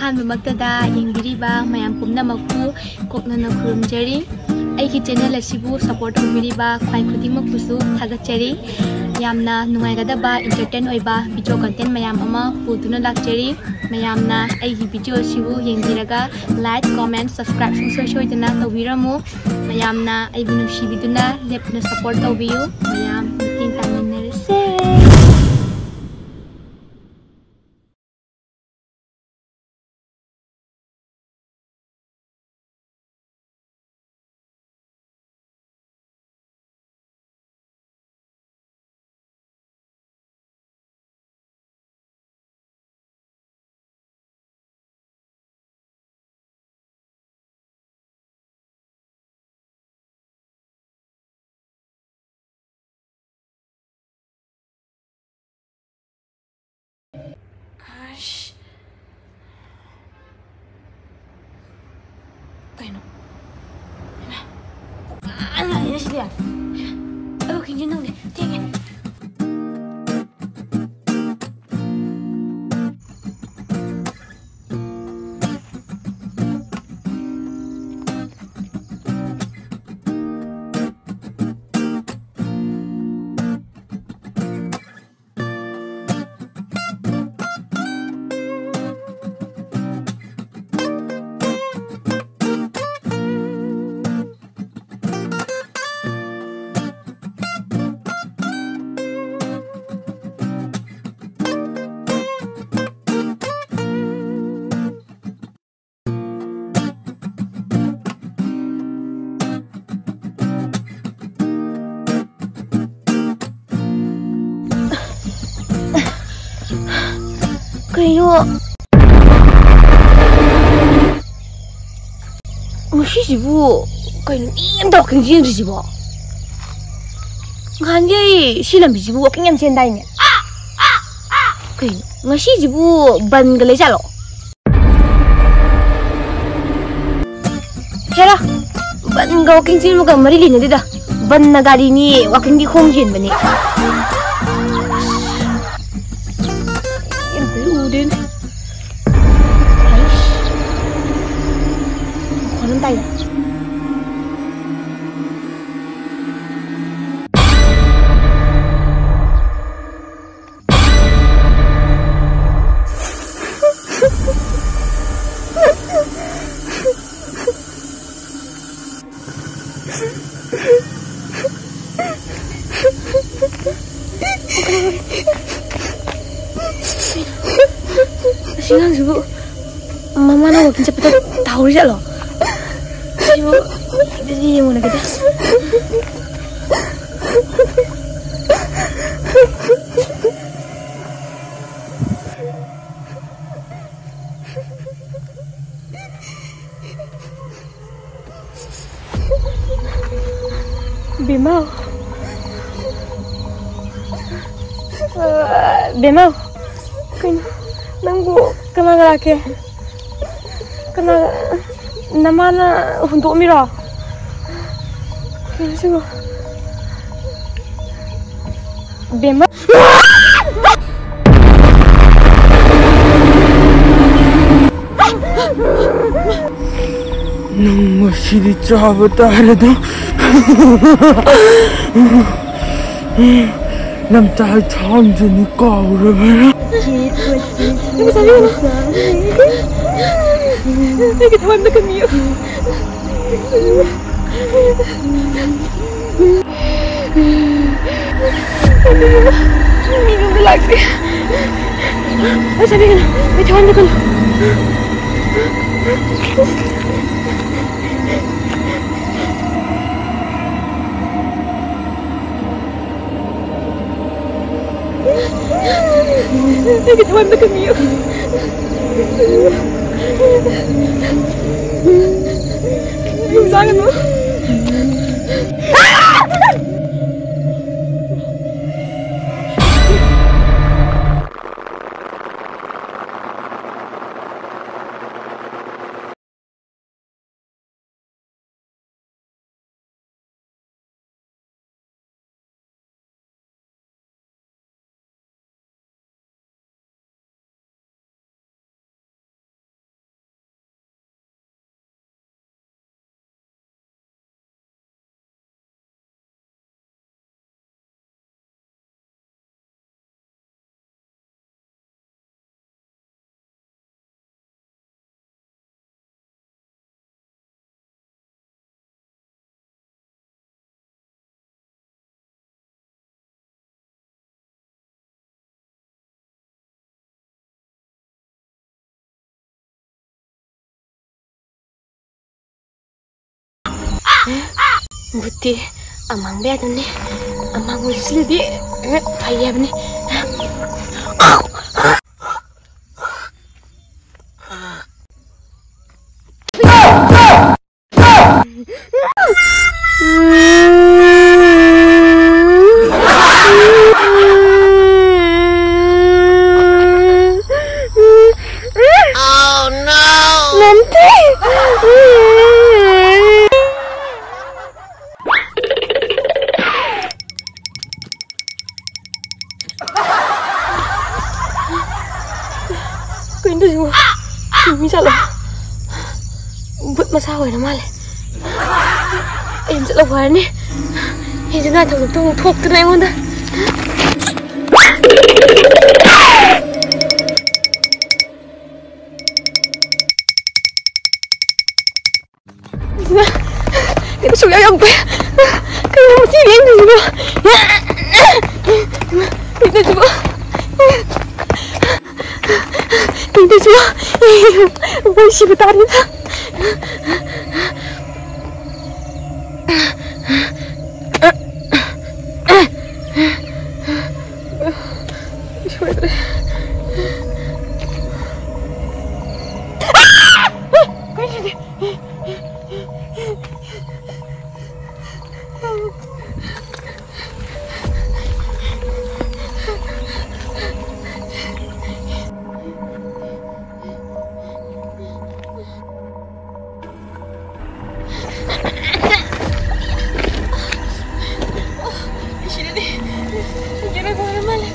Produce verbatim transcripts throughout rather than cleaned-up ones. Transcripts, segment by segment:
ꯑꯍꯥꯟꯕꯃꯛꯇꯗ ꯌꯦꯡꯕꯤꯔꯤꯕ ꯃꯌꯥꯝ ꯄꯨꯝꯅꯃꯛꯄꯨ ꯀꯣꯛꯅꯅ ꯈꯨꯔꯨꯝꯖꯔꯤ꯫ ꯑꯩꯒꯤ ꯆꯦꯅꯦꯜ ꯑꯁꯤꯕꯨ ꯁꯄꯣꯔꯠ ꯇꯧꯕꯤꯔꯤꯕ ꯈ꯭ꯋꯥꯏ ꯈꯨꯗꯤꯡꯃꯛꯄꯨꯁꯨ ꯊꯥꯒꯠꯆꯔꯤ꯫ ꯌꯥꯝꯅ ꯅꯨꯡꯉꯥꯏꯒꯗꯕ, ꯏꯟꯇꯔꯇꯦꯟ ꯑꯣꯏꯕ ꯚꯤꯗꯤꯑꯣ ꯀꯟꯇꯦꯟ ꯃꯌꯥꯝ ꯑꯃ ꯄꯨꯗꯨꯅ ꯂꯥꯛꯆꯔꯤ꯫ ꯃꯌꯥꯝꯅ ꯑꯩꯒꯤ ꯚꯤꯗꯤꯑꯣ ꯑꯁꯤꯕꯨ ꯌꯦꯡꯕꯤꯔꯒ ꯂꯥꯏꯛ, ꯀꯣꯃꯦꯟ, ꯁꯕꯁꯀ꯭ꯔꯥꯏꯕ ꯁꯨꯡꯁꯣꯏ ꯁꯣꯏꯗꯅ ꯇꯧꯕꯤꯔꯝꯃꯨ꯫ ꯃꯌꯥꯝꯅ ꯑꯩꯕꯨ ꯅꯨꯡꯁꯤꯕꯤꯗꯨꯅ ꯂꯦꯞꯇꯅ ꯁꯄꯣꯔꯠ ꯇꯧꯕꯤꯌꯨ꯫ ꯃꯌꯥꯝ ꯃꯇꯦꯡ ꯄꯥꯡꯃꯤꯟꯅꯔꯁꯦ꯫ ꯑꯁ꯫ ꯀꯩꯅꯣ? ꯍꯩꯃꯥ꯫ ꯄꯨꯡꯉꯥꯟ ꯉꯥꯜꯂꯤꯅꯦ ꯁꯤꯗꯤ꯫ ꯑꯗꯨ ꯀꯤꯡꯖꯦꯟ ꯅꯪꯗꯤ ꯊꯦꯡꯉꯦ꯫ ꯀꯩꯅꯣ? ꯉꯁꯤꯁꯤꯕꯨ ꯀꯩꯅꯣ ꯃꯤ ꯑꯝꯇ ꯋꯥꯛꯀꯤꯡ ꯆꯦꯟꯗ꯭ꯔꯤꯁꯤꯕꯣ? ꯅꯍꯥꯟꯒꯩ ꯁꯤ ꯂꯝꯕꯤꯁꯤꯕꯨ ꯋꯥꯛꯀꯤꯡ ꯌꯥꯝ ꯆꯦꯟꯗꯥꯏꯅꯦ? ꯀꯩꯅꯣ ꯉꯁꯤꯁꯤꯕꯨ ꯕꯟꯒ ꯂꯩꯖꯥꯠꯂꯣ? ꯍꯦꯔꯥ, ꯕꯟꯒ ꯋꯥꯛꯀꯤꯡ ꯆꯦꯟꯕꯒ ꯃꯔꯤ ꯂꯩꯅꯗꯦꯗ꯫ ꯕꯟꯅ ꯒꯥꯔꯤꯅꯤ, ꯋꯥꯛꯀꯤꯡꯗꯤ ꯈꯣꯡ ꯆꯦꯟꯕꯅꯤ꯫ ꯑꯝꯇ ꯎꯗꯦꯅꯦ꯫ ꯃꯃꯥꯅ ꯋꯥꯀꯤꯡ ꯆꯠꯄꯗ ꯇꯥꯍꯧꯔꯤ ꯆꯠꯂꯣ꯫ ꯁꯤꯕꯨ ꯑꯗꯨꯗꯤ ꯌꯦꯡꯉꯨꯔꯒꯦꯗ꯫ ꯕꯦꯝꯃ꯫ ꯑ, ꯕꯦꯝꯃ꯫ ꯀꯩꯅꯣ? ꯅꯪꯕꯨ ꯀꯅꯥꯒ ꯂꯥꯛꯀꯦ? ꯀꯅꯥ? ꯅꯃꯥꯅ ꯍꯨꯟꯗꯣꯛꯑꯝꯃꯤꯔꯣ? ꯀꯩꯅꯣ ꯁꯤꯕꯣ? ꯕꯦꯝꯃ꯫ ꯅꯪ ꯉꯁꯤꯗꯤ ꯆꯥꯕ ꯇꯥꯔꯦꯗ꯫ ꯂꯝꯇꯥꯏ ꯊꯥꯡꯖꯅꯤ ꯀꯥꯎꯔꯕ꯭ꯔꯥ? ꯅꯪ ꯆꯥꯕꯤꯒꯅꯨ꯫ ꯑꯩꯒꯤ ꯊꯋꯥꯏ ꯑꯝꯇ ꯀꯟꯕꯤꯌꯨ꯫ ꯃꯤ ꯌꯨꯝꯗ ꯂꯥꯛꯇꯦ꯫ ꯑꯁ, ꯑꯕꯦꯒꯅ ꯑꯩ ꯊꯋꯥꯟꯗ ꯀꯜꯂꯨ꯫ ꯑꯩꯒꯤ ꯊꯋꯥꯟꯗ ꯀꯟꯕꯤꯌꯨ꯫ ꯌꯨꯝ ꯆꯥꯒꯅꯨ꯫ ꯕꯨꯠꯇꯤ ꯑꯃꯥꯡꯕ ꯌꯥꯗꯕꯅꯤ꯫ ꯑꯃꯥꯡꯕ ꯆꯨꯁꯤꯜꯂꯗꯤ ꯐꯩ ꯍꯥꯏꯕꯅꯤ꯫ Oh no! ꯉꯝꯗꯦ! ꯀꯩꯅꯣ ꯇꯧꯔꯤꯁꯤꯕꯣ? ꯃꯤ ꯆꯠꯂꯣ꯫ ꯕꯨꯠ ꯃꯆꯥ ꯑꯣꯏꯔ ꯃꯥꯜꯂꯦ꯫ ꯑꯩ ꯑꯗꯨꯝ ꯆꯠꯂꯧ ꯐꯔꯅꯤ꯫ ꯑꯩꯁꯦ ꯅꯥꯏ ꯊꯧꯗꯣꯛꯇ ꯑꯃꯨꯛ ꯊꯣꯛꯇꯅ ꯑꯩꯉꯣꯟꯗ꯫ ꯀꯩꯅꯣ ꯁꯨꯛꯌꯥ ꯌꯥꯝꯗꯦ꯫ ꯀꯩꯅꯣ ꯃꯁꯤ ꯌꯦꯡꯗꯣꯏꯁꯤꯕꯣ? ꯀꯩꯅꯣ ꯁꯤꯕꯣ? ꯀꯩꯅꯣ ꯁꯤꯕꯣ? ꯃꯣꯏ ꯁꯤꯕ ꯇꯥꯔꯦꯗ꯫ ꯁꯣꯏꯗ꯭ꯔꯦ꯫ ꯀꯩꯅꯣ ꯁꯤꯗꯤ? ꯁꯤꯗꯗꯤ ꯁꯤꯗꯅ ꯂꯣꯏꯔ ꯃꯥꯜꯂꯦ꯫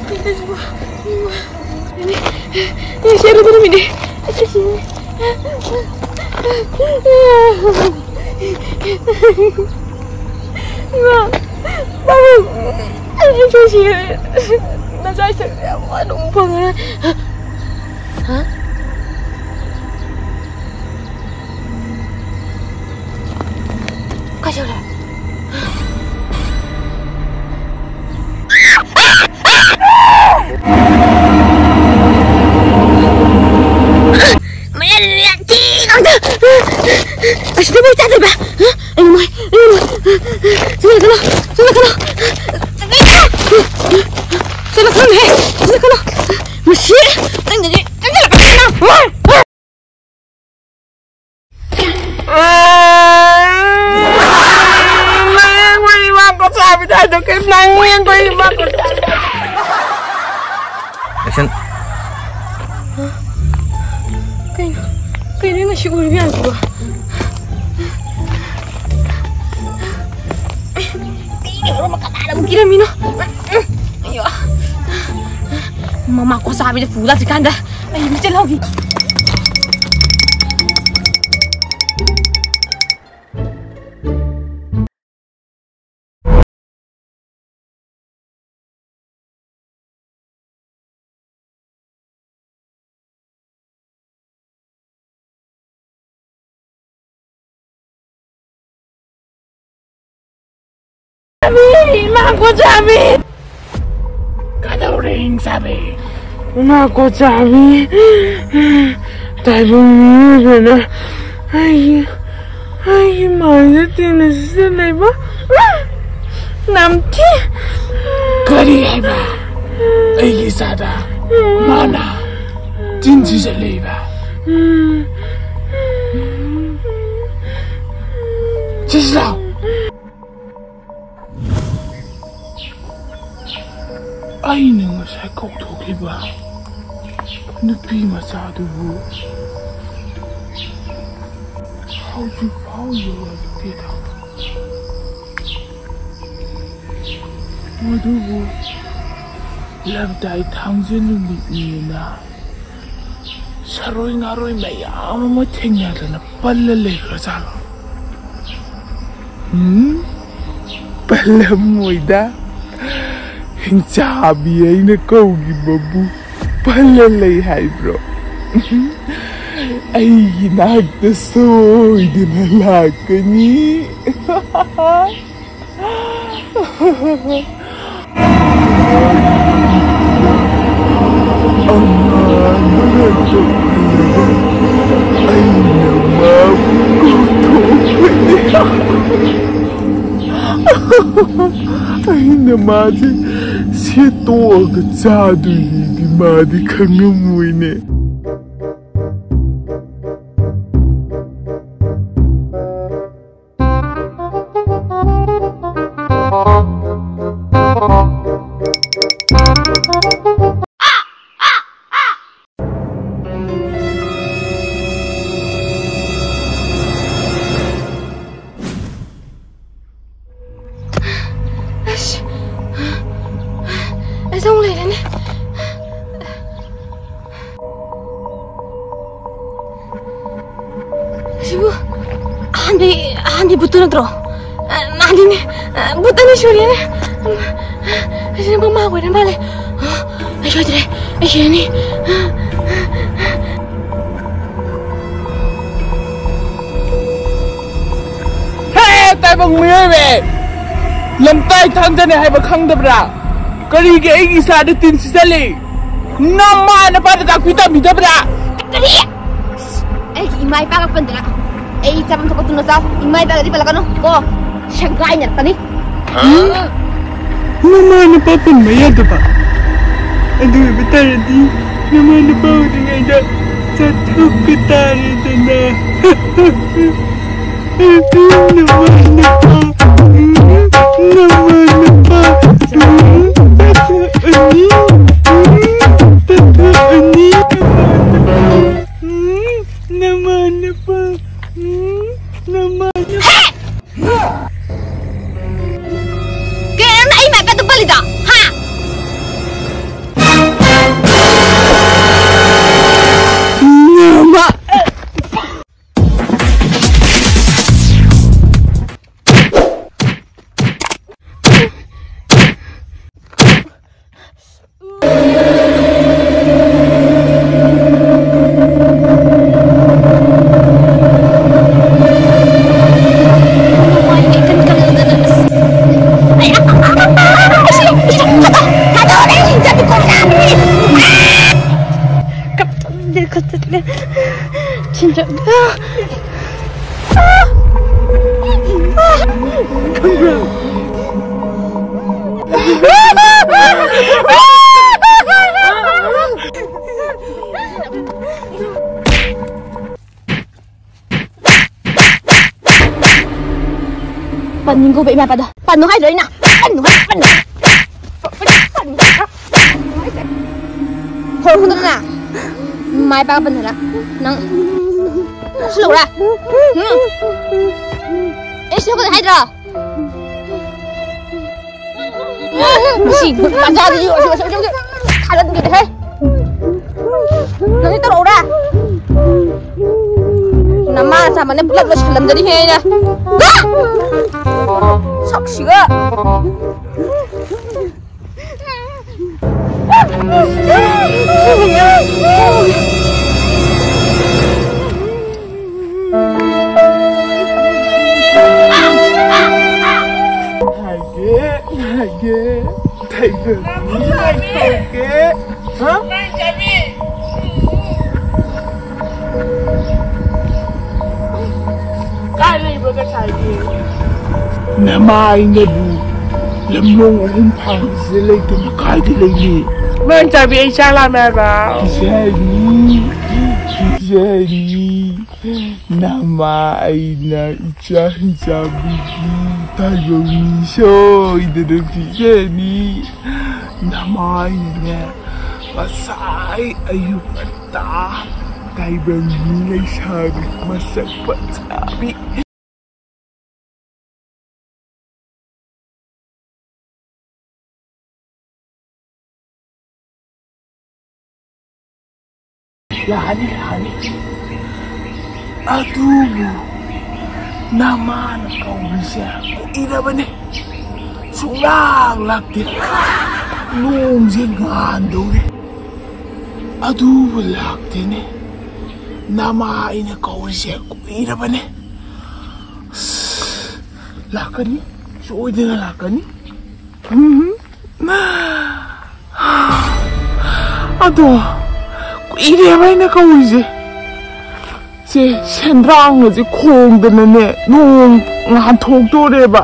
ꯁꯤꯗꯁꯨ ꯏꯃꯥ, ꯏꯃꯥ, ꯁꯤ ꯑꯔꯨꯕ ꯅꯨꯃꯤꯠꯅꯤ꯫ ꯏꯃꯥ, ꯄꯥꯕꯨꯡ, ꯑꯩ ꯁꯤ ꯁꯤꯔꯦ꯫ ꯅꯆꯥ ꯏꯁꯛ ꯌꯥꯝ ꯋꯥꯅ ꯑꯃꯨꯛ ꯐꯪꯉꯔꯣꯏ꯫ ꯍꯥ? ꯀꯩꯗꯧꯔꯦ? ꯃꯌꯥ ꯂꯥꯊꯤ ꯉꯥꯛꯇ꯫ ꯑꯦꯛꯁꯟ꯫ ꯀꯩꯅꯣ? ꯀꯩꯅꯣ ꯉꯁꯤ ꯎꯔꯤꯕ ꯃꯌꯥꯝꯁꯤꯕꯣ? ꯀꯩꯅꯣ ꯃꯔꯣꯟ ꯑꯃ ꯀꯅꯥꯅ ꯑꯃꯨꯛ ꯀꯤꯔꯝꯃꯤꯅꯣ? ꯑꯌꯣ꯫ ꯃꯃꯥ ꯀꯣꯆꯥꯕꯤꯗ ꯄꯨ ꯂꯥꯛꯇ꯭ꯔꯤꯀꯥꯟꯗ ꯑꯩ ꯑꯃꯨꯛ ꯆꯦꯜꯍꯧꯈꯤ꯫ ꯏꯃꯥ ꯀꯣꯆꯥꯕꯤ! ꯀꯗꯧꯔꯦ ꯍꯤꯡꯆꯥꯕꯤ? ꯏꯃꯥ ꯀꯣꯆꯥꯕꯤ, ꯇꯥꯏꯕꯪ ꯃꯤꯑꯣꯏꯕꯅ ꯑꯩꯒꯤ, ꯑꯩꯒꯤ ꯃꯥꯏꯗ ꯇꯤꯟꯅ ꯁꯤꯖ ꯂꯩꯕ ꯅꯝꯊꯤ꯫ ꯀꯔꯤ ꯍꯥꯏꯕ? ꯑꯩꯒꯤ ꯏꯆꯥꯗ ꯃꯥꯅ ꯇꯤꯟ ꯁꯤꯖ ꯂꯩꯕ? ꯆꯠꯁꯤ ꯂꯥꯎ꯫ ꯑꯩꯅ ꯉꯁꯥꯏ ꯀꯧꯊꯣꯛꯈꯤꯕ ꯅꯨꯄꯤ ꯃꯆꯥꯗꯨꯕꯨ ꯍꯧꯖꯤꯛ ꯐꯥꯎ ꯌꯧꯔꯛꯇꯦꯗ꯫ ꯃꯗꯨꯕꯨ ꯂꯝꯇꯥꯏ ꯊꯥꯡꯖ ꯅꯨꯃꯤꯠꯅꯦꯅ ꯁꯔꯣꯏ ꯉꯥꯔꯣꯏ ꯃꯌꯥꯝ ꯑꯃ ꯊꯦꯡꯅꯗꯅ ꯄꯜꯂ ꯂꯩꯈ꯭ꯔꯖꯥꯠꯂꯣ? ꯎꯝ? ꯄꯜꯂꯝꯃꯣꯏꯗ꯫ ꯍꯤꯡꯆꯥꯕꯤ ꯑꯩꯅ ꯀꯧꯈꯤꯕꯕꯨ ꯄꯜꯂ ꯂꯩ ꯍꯥꯏꯕ꯭ꯔꯣ? ꯑꯩꯒꯤ ꯅꯥꯛꯇ ꯁꯣꯏꯗꯅ ꯂꯥꯛꯀꯅꯤ꯫ ꯑꯉꯥꯟꯕ ꯉꯥꯛꯇ ꯎꯔꯒ ꯑꯩꯅ ꯃꯥꯕꯨ ꯀꯧꯊꯣꯛꯄꯅꯤ꯫ ꯑꯩꯅ ꯃꯥꯁꯦ ꯁꯦꯠꯇꯣꯛꯑꯒ ꯆꯥꯗꯣꯏꯅꯤꯗꯤ ꯃꯥꯗꯤ ꯈꯪꯉꯝꯃꯣꯏꯅꯦ꯫ ꯅꯣꯏ ꯑꯍꯟꯗꯤ ꯕꯨꯠꯇꯨ ꯅꯠꯇ꯭ꯔꯣ? ꯑ, ꯃꯥꯅꯤꯅꯦ꯫ ꯑ, ꯕꯨꯠ ꯑꯅꯤ ꯁꯨꯔꯦꯅꯦ꯫ ꯑꯁꯤꯅ ꯃꯃꯥ ꯑꯣꯏꯔ ꯃꯥꯜꯂꯦ꯫ ꯑ, ꯑꯩ ꯁꯣꯏꯗ꯭ꯔꯦ꯫ ꯑꯩ ꯁꯤꯔꯅꯤ꯫ ꯍꯦ, ꯇꯥꯏꯕꯪ ꯃꯤꯑꯣꯏꯕ! ꯂꯝꯇꯥꯏ ꯊꯥꯡꯖꯅꯦ ꯍꯥꯏꯕ ꯈꯪꯗꯕ꯭ꯔꯥ? ꯀꯔꯤꯒꯤ ꯑꯩꯒꯤ ꯏꯆꯥꯗ ꯇꯤꯟ ꯁꯤꯠꯆꯜꯂꯤ? ꯅꯃꯥ ꯅꯄꯥꯗ ꯇꯥꯛꯄꯤ ꯇꯝꯕꯤꯗꯕ꯭ꯔꯥ? ꯀꯔꯤ? ꯑꯩꯒꯤ ꯏꯃꯥ ꯏꯄꯥꯒ ꯄꯟꯗꯅ ꯑꯩ ꯆꯥꯐꯝ ꯊꯣꯛꯄ ꯊꯨꯅ ꯆꯥꯎ꯫ ꯏꯃꯥ ꯏꯄꯥꯒꯗꯤ ꯄꯜꯂꯛꯀꯅꯨ ꯀꯣ꯫ ꯁꯦꯒꯥꯏꯅꯔꯛꯀꯅꯤ꯫ ꯅꯃꯥ ꯅꯄꯥ ꯄꯟꯕ ꯌꯥꯗꯕ? ꯑꯗꯨ ꯑꯣꯏꯕ ꯇꯥꯔꯗꯤ ꯅꯃꯥ ꯅꯄꯥ ꯎꯗ꯭ꯔꯤꯉꯩꯗ ꯆꯥꯊꯣꯛꯄ ꯇꯥꯔꯦꯗꯅ꯫ ꯅꯃꯥ ꯅꯄꯥ, ꯅꯃꯥ ꯅꯄꯥ, ꯆꯥꯊꯣꯛꯑꯅꯤ, ꯆꯥꯊꯣꯛꯑꯅꯤ, ꯅꯃꯥ ꯅꯄꯥ, ꯅꯃꯥ ꯅꯄꯥ꯫ ꯀꯩꯅꯣ ꯅꯪ ꯑꯩ ꯃꯥꯏꯀ ꯑꯗꯨꯝ ꯄꯜꯂꯤꯗꯣ? ꯍꯥ? ꯅꯃꯥ꯫ ꯈꯪꯕ꯭ꯔꯥ? ꯄꯟꯅꯤꯡꯒꯨꯕ ꯏꯃꯥ ꯏꯄꯥꯗꯣ꯫ ꯄꯟꯅꯨ ꯍꯥꯏꯗ꯭ꯔꯣ ꯑꯩꯅ? ꯄꯟꯅꯨ ꯍꯥꯏ, ꯄꯟꯅꯨ ꯍꯥꯏ꯫ ꯄꯟꯅꯨ ꯍꯥꯏ, ꯄꯟꯅꯨ ꯍꯥꯏ꯫ ꯈꯣꯔ ꯈꯨꯗꯅ꯫ ꯃꯥꯏ ꯄꯥꯛꯄ ꯄꯟꯗꯅ꯫ ꯅꯪ ꯁꯤꯜꯂꯧꯔꯥ? ꯎꯝ? ꯑꯩ ꯁꯤꯜꯂꯧ ꯍꯥꯏꯗ꯭ꯔꯣ? ꯃꯁꯤ ꯃꯆꯥꯁꯤꯗꯤ ꯍꯧꯖꯤꯛ, ꯍꯧꯖꯤꯛ, ꯍꯧꯖꯤꯛ, ꯍꯧꯖꯤꯛ ꯊꯥꯖꯤꯟꯕꯤꯔꯦꯍꯦ꯫ ꯅꯪꯗꯤ ꯇꯧꯔꯛꯎꯔꯥ? ꯅꯃꯥ ꯇꯥꯃꯅꯦ ꯄꯨꯂꯞ ꯂꯣꯏꯁꯜꯂꯝꯖꯅꯤꯍꯦ ꯑꯩꯅ꯫ ꯁꯛꯁꯤꯒ꯫ ꯍꯥꯏꯒꯦ, ꯍꯥꯏꯒꯦ, ꯊꯩꯕ ꯃꯤ ꯂꯩꯊꯣꯛꯀꯦ꯫ ꯍꯥ? ꯀꯥꯏ ꯂꯩꯕ ꯉꯁꯥꯏꯗꯤ? ꯅꯃꯥꯏꯅꯕꯨ ꯂꯝꯂꯣꯡ ꯑꯍꯨꯝ ꯐꯥꯡꯕꯁꯤꯗ ꯂꯩꯇꯅ ꯀꯥꯏꯗ ꯂꯩꯅꯤ? ꯃꯥꯡ ꯆꯥꯕꯤ, ꯑꯩ ꯆꯥꯛ ꯂꯥꯝꯃꯦ ꯍꯥꯏꯕ꯫ ꯄꯤꯖꯅꯤ, ꯄꯤꯖꯅꯤ꯫ ꯅꯃꯥ ꯑꯩꯅ ꯏꯆꯥ ꯍꯤꯡꯆꯥꯕꯤꯒꯤ ꯇꯥꯏꯕꯪ ꯃꯤꯁꯣꯏꯗꯅ ꯄꯤꯖꯅꯤ꯫ ꯅꯃꯥ ꯑꯩꯅꯅꯦ, ꯉꯁꯥꯏ ꯑꯌꯨꯛ ꯉꯟꯇꯥ ꯇꯥꯏꯕꯪ ꯃꯤ ꯂꯩꯁꯥꯕꯤ ꯃꯁꯛ ꯐꯖꯕꯤ꯫ ꯂꯥꯛꯑꯅꯤ, ꯂꯥꯛꯑꯅꯤ꯫ ꯑꯗꯨꯕꯨ ꯅꯃꯥꯅ ꯀꯧꯔꯤꯁꯦ ꯀꯨꯏꯔꯕꯅꯦ꯫ ꯁꯨꯡꯂꯥꯛ ꯂꯥꯛꯇꯦ꯫ ꯅꯣꯡꯁꯦ ꯉꯥꯟꯗꯧꯔꯦ꯫ ꯑꯗꯨꯕꯨ ꯂꯥꯛꯇꯦꯅꯦ꯫ ꯅꯃꯥ ꯑꯩꯅ ꯀꯧꯔꯤꯁꯦ ꯀꯨꯏꯔꯕꯅꯦ꯫ ꯑꯁ, ꯂꯥꯛꯀꯅꯤ꯫ ꯁꯣꯏꯗꯅ ꯂꯥꯛꯀꯅꯤ꯫ ꯎꯝ꯫ ꯑꯗꯣ, ꯀꯨꯏꯔꯦꯕ ꯑꯩꯅ ꯀꯧꯔꯤꯁꯦ꯫ ꯁꯦ, ꯁꯦꯟꯗ꯭ꯔꯥꯡꯒꯁꯦ ꯈꯣꯡꯗꯅꯅꯦ, ꯅꯣꯡ ꯉꯥꯟꯊꯣꯛꯇꯣꯔꯦꯕ꯫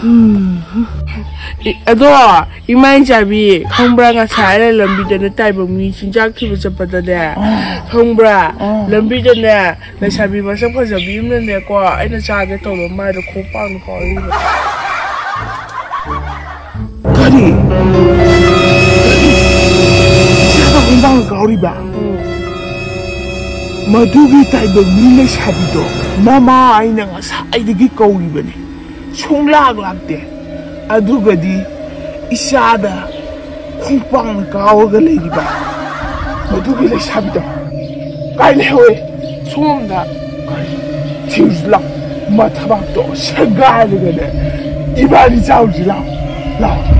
ꯎꯝ꯫ ꯏ-, ꯑꯗꯣ, ꯏꯃꯥ ꯏꯆꯥꯕꯤ, ꯈꯪꯕ꯭ꯔꯥ? ꯉꯁꯥꯏ ꯑꯩꯅ ꯂꯝꯕꯤꯗꯅꯦ ꯇꯥꯏꯕꯪ ꯃꯤ ꯆꯤꯟꯖꯥꯛ ꯊꯤꯕ ꯆꯠꯄꯗꯅꯦ, ꯈꯪꯕ꯭ꯔꯥ? ꯂꯝꯕꯤꯗꯅꯦ ꯂꯩꯁꯥꯕꯤ ꯃꯁꯛ ꯐꯖꯕꯤ ꯑꯃꯅꯅꯦꯀꯣ, ꯑꯩꯅ ꯆꯥꯒꯦ ꯇꯧꯕ ꯃꯥꯏꯗ ꯈꯣꯡꯄꯥꯛꯅ ꯀꯥꯎꯔꯛꯏꯕ꯫ ꯀꯔꯤ? ꯀꯔꯤ? ꯏꯆꯥꯗ ꯈꯣꯡꯄꯥꯛꯅ ꯀꯥꯎꯔꯤꯕ? ꯃꯗꯨꯒꯤ ꯇꯥꯏꯕꯪ ꯃꯤ ꯂꯩꯁꯥꯕꯤꯗꯣ ꯃꯃꯥ ꯑꯩꯅ ꯉꯁꯥꯏꯗꯒꯤ ꯀꯧꯔꯤꯕꯅꯤ꯫ ꯁꯨꯡꯂꯥꯛ ꯂꯥꯛꯇꯦ꯫ ꯑꯗꯨꯒꯗꯤ ꯏꯆꯥꯗ ꯈꯣꯡꯄꯥꯛꯅ ꯀꯥꯎꯔꯒ ꯂꯩꯔꯤꯕ ꯃꯗꯨꯒꯤ ꯂꯩꯁꯥꯕꯤꯗꯣ ꯀꯥꯏ ꯂꯩꯍꯧꯋꯦ? ꯁꯣꯝꯗ ꯊꯤꯔꯨꯁꯤ ꯂꯥꯎ꯫ ꯃꯊꯕꯥꯛꯇꯣ ꯁꯦꯒꯥꯏꯔꯒꯅꯦ ꯏꯕꯥꯅꯤ ꯆꯥꯔꯨꯁꯤ ꯂꯥꯎ꯫ ꯂꯥꯎ꯫